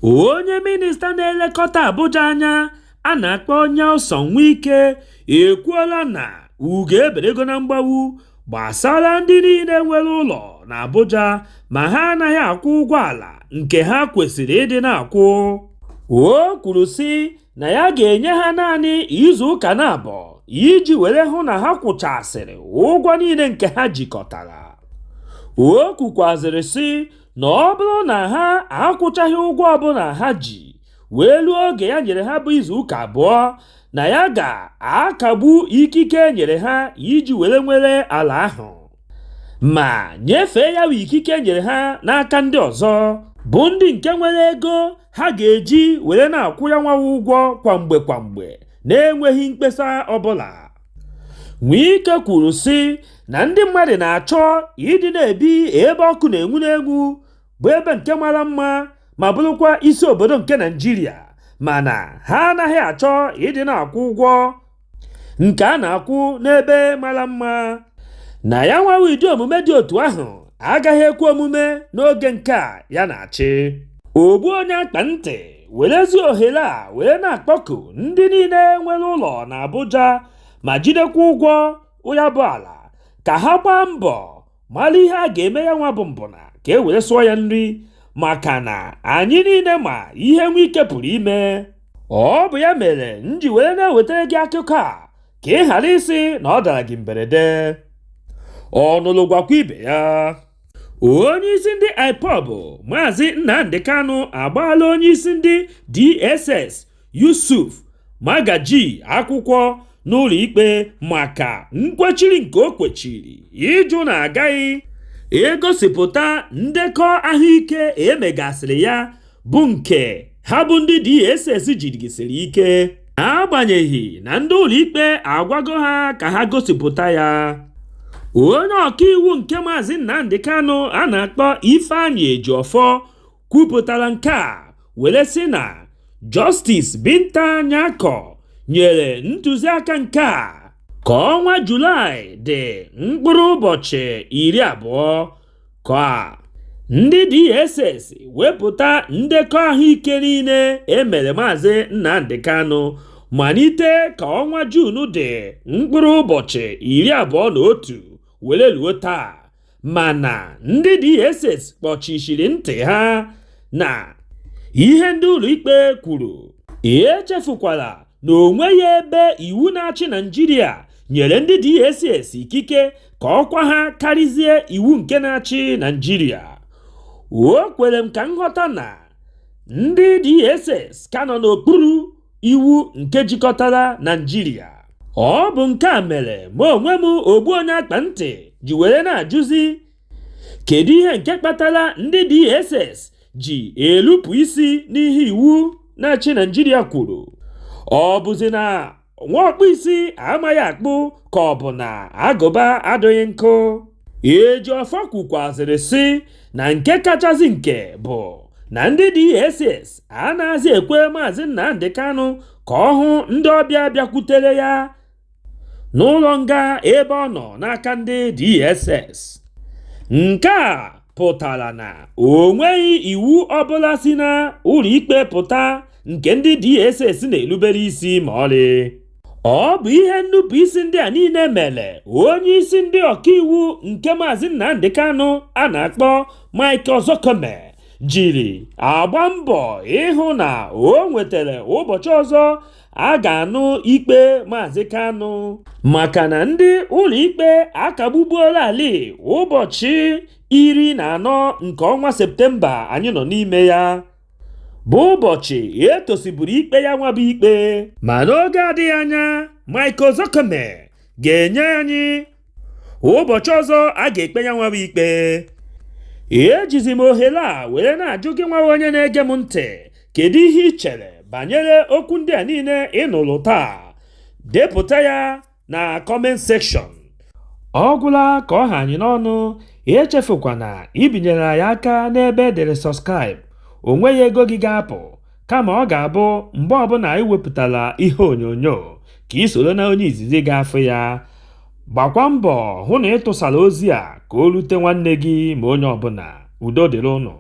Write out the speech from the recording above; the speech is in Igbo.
Onye minista na-elekọta Abuja anya a na-akpọ Nyesom Wike ekwuola na ugo eberego na mgbawu gbasara ndị niile nwere ụlọ na Abuja ma ha anaghị akwụ ụgwọ ala nke ha kwesịrị ịdị na-akwụ. O kwuru sị na ya ga-enye ha naanị izu ụka naabọ iji were hụ na ha kwụchasịrị ụgwọ niile nke ha jikọtara. O kwukwazịrị sị na ọ bụrụ na ha akwụchaghị ụgwọ ọbụla ha ji wee ruo oge ya nyere ha bụ izu ụka abụọ, na ya ga-akagbu ikike e nyere ha iji were nwere ala ahụ ma nyefee ya bụ ikike e nyere ha n'aka ndị ọzọ bụ ndị nke nwere ego ha ga-eji were na-akwụ ya nwawa ụgwọ kwa mgbe kwa mgbe na-enweghị mkpesa ọbụla. Wike kwuru sị na ndị mmadụ na-achọ ịdị na-ebi ebe ọkụ na-enwu n'enwu bụ ebe nke mara mma ma bụrụkwa isi obodo nke Naịjirịa, mana ha anaghị achọ ịdị na-akwụ ụgwọ nke a na-akwụ n'ebe mara mma, na ya nwawa ụdị omume dị otu ahụ agaghị ekwe omume n'oge nke a ya na-achị. Ogbu onye akpa ntị werezi ohere a were na-akpọku ndị niile nwere ụlọ na Abuja ma jidekwa ụgwọ ya bụ ala ka ha gbaa mbọ mara ihe a ga-eme ya nwa bụ mbụna ka e were sụọ ya nri, maka na anyị niile ma ihe Wike pụrụ ime. Ọ bụ ya mere m ji were na-ewetara gị akụkọ a ka ị ghara ịsị na ọ dara gị mberede. Ọ nụrụ gwakwa ibe ya. Onye isi ndị IPOB Maazị Nnamdi Kanu agbaala onye isi ndị DSS Yusuf Magaji akwụkwọ n'ụlọ ikpe maka nkwechiri nke o kwechiri ịjụ na agaghị egosipụta ndekọ ahụike emegasịrị ya bụ nke ha bụ ndị DSS jigisiri ike, agbanyeghị na ndị ụlọikpe agwago ha ka ha gosipụta ya. Onye ọkaiwu nke Maazị Nnamdi Kanu a na-akpọ Ifeanyi Ejiofor kwupụtara nke a were sị na Justice Binta Nyako nyere ntụziaka nke a ka ọnwa Julaị dị mkpụrụ ụbọchị 20 ka ndị DSS wepụta ndekọ ahụike niile emere Maazị Nnamdi Kanu malite ka ọnwa Juun dị mkpụrụ ụbọchị 21 were luo taa, mana ndị DSS kpọchishiri ntị ha na ihe ndị ụlọikpe kwuru. Echefukwala na o nweghị ebe iwu na-achị Naịjirịa nyere ndị DSS ikike ka ọkwa ha karịzie iwu nke na-achị Naịjirịa. O kwere m ka nghọta na ndị DSS ka nọ n'okpuru iwu nke jikọtara Naịjirịa. Ọ bụ nke a mere ma onwe m ogbu onye akpa ntị ji were na-ajụzi kedu ihe nke kpatara ndị DSS ji elupụ isi n'ihe iwu na-achị Naịjirịa kwuru. Ọ bụzi na nwa ọkpụ isi amaghị akpụ ka ọ bụ na agụba adịghị nkụ? Ejiofor kwukwazịrị sị na nke kachasị nke bụ na ndị DSS anaghịzi ekwe Maazị Nnamdi Kanu ka ọ hụ ndị ọbịa bịakwutere ya n'ụlọ nga ebe ọ nọ n'aka ndị DSS. Nke a pụtara na o nweghị iwu ọbụla si na ụlọikpe pụta nke ndị DSS na-erubere isi ma ọlị. Ọ bụ ihe nnupụ isi ndị a niile mere onye isi ndị ọkaiwu nke Maazị Nnamdi Kanu a na-akpọ Mike Ozekhome jiri agba mbọ ịhụ na o nwetara ụbọchị ọzọ a ga-anụ ikpe Maazị Kanu, maka na ndị ụlọikpe akagbubuola ụbọchị 14 nke ọnwa Septemba anyị nọ n'ime ya bụ ụbọchị etosiburu ikpe ya nwa bụ ikpe. Ma n'oge adịghị anya Mike Ozekhome ga-enye anyị ụbọchị ọzọ a ga-ekpe ya nwa bụ ikpe. Ejizi m ohere a were na-ajụ gị nwa onye na-ege m ntị, kedu ihe ị chere banyere okwu ndị a niile ị nụrụ taa? Depụta ya na comment section. Ọ gwụla ka ọ ha anyị n'ọnụ. Echefukwana ibinyere anyị aka n'ebe edere subscribe. O nweghị ego gị ga-apụ, kama ọ ga-abụ mgbe ọbụla anyị wepụtara ihe onyonyo ka ị soro na onye izizi ga-afụ ya. Gbakwa mbọ hụ na ị tụsara ozi a ka o rute nwanne gị ma onye ọbụla. Udo dịrị ụnụ.